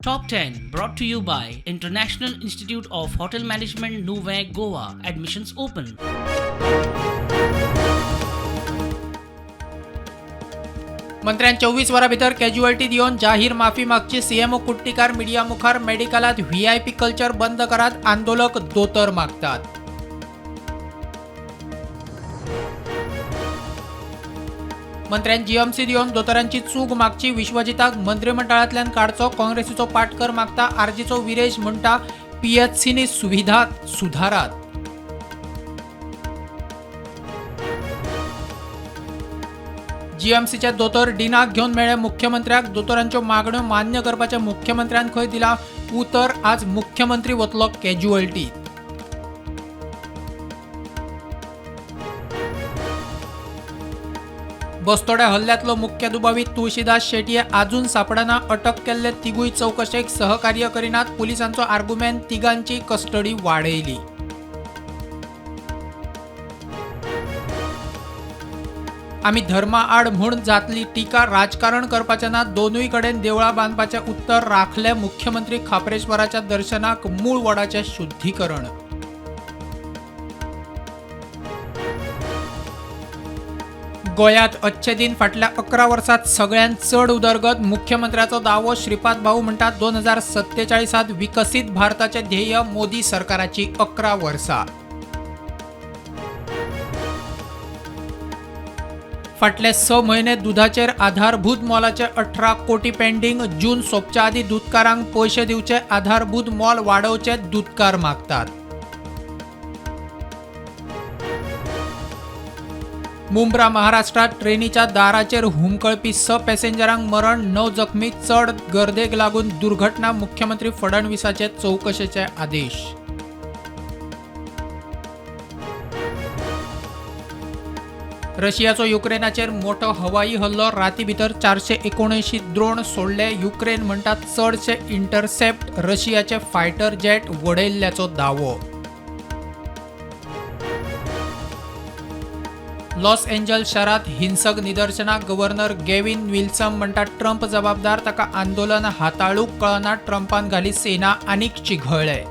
Top 10 brought to you by International Institute of Hotel Management, Nuvem, Goa. Admissions open. मंत्र्यान 24 वरां भितर casualty दिवन जाहीर माफी मागची. सीएमओ कुट्टीकार मिडिया मुखार. मेडिकलात व्हीआयपी कल्चर बंद करात, आंदोलक दोतर मागतात. मंत्र्यान जीएमसी दिवन दोतोरांची चूक मागची. विश्वजिताक मंत्रिमंडळांतल्यान काडचो, काँग्रेसीचो पाटकर मागता. आरजीचो विरेश म्हणटा पीएचसीनी सुविधा सुधारात. जीएमसीचे दोतोर डिनाक घेवन मेळ्ळे मुख्यमंत्र्याक. दोतोरांच्यो मागण्यो मान्य करपाचें मुख्यमंत्र्यान खंय दिलां उतर. आज मुख्यमंत्री वतलो कॅज्युअल्टीत. बस्तोड्या हल्ल्यांतलो मुख्य दुबावीत तुळशीदास शेटये आजून सापडना. अटक केल्ले तिगूय चवकशेक सहकार्य करिनात. पुलिसांचो आर्गुमेंट, तिगांची कस्टडी वाडयली. आमी धर्मा आड म्हूण जातली टिका, राजकारण करपाचें ना. दोनूय कडेन देवळां बांदपाचें उत्तर राखले. मुख्यमंत्री खाप्रेश्वराच्या दर्शनाक, मूळ वडाचें शुद्धीकरण. गोंयांत अच्छे दिन, फाटल्या 11 वर्सात सगळ्यांत चड उदरगत, मुख्यमंत्र्याचो दावो. श्रीपाद भाऊ म्हणटात 2047त विकसीत भारताचें ध्येय. मोदी सरकाराची 11 वर्सां. फाटले 6 म्हयने दुधाचेर आधारभूत मोलाचे 18 कोटी पेंडींग. जून सोंपच्या आदीं दुदकारांक पयशे दिवचे, आधारभूत मोल वाडोवचे, दुदकार मागतात. मुंब्रा महाराष्ट्रात ट्रेनीच्या दाराचेर हुमकळपी 6 पॅसेंजरांक मरण, 9 जखमी. चड गर्देक लागून दुर्घटना. मुख्यमंत्री फडणवीसाचे चवकशेचे आदेश. रशियाचो युक्रेनाचेर मोठो हवाई हल्लो. राती भितर 479 द्रोण सोडले. युक्रेन म्हणटा चडशे इंटरसेप्ट. रशियाचे फायटर जेट वडयल्ल्याचो दावो. लॉस एंजल्स शारात हिंसक निदर्शनां. गव्हर्नर गेविन विल्सम म्हणटा ट्रंप जबाबदार, ताका आंदोलन हाताळूंक कळना. ट्रंपान घाली सेना आनीक चिघळ्ळे.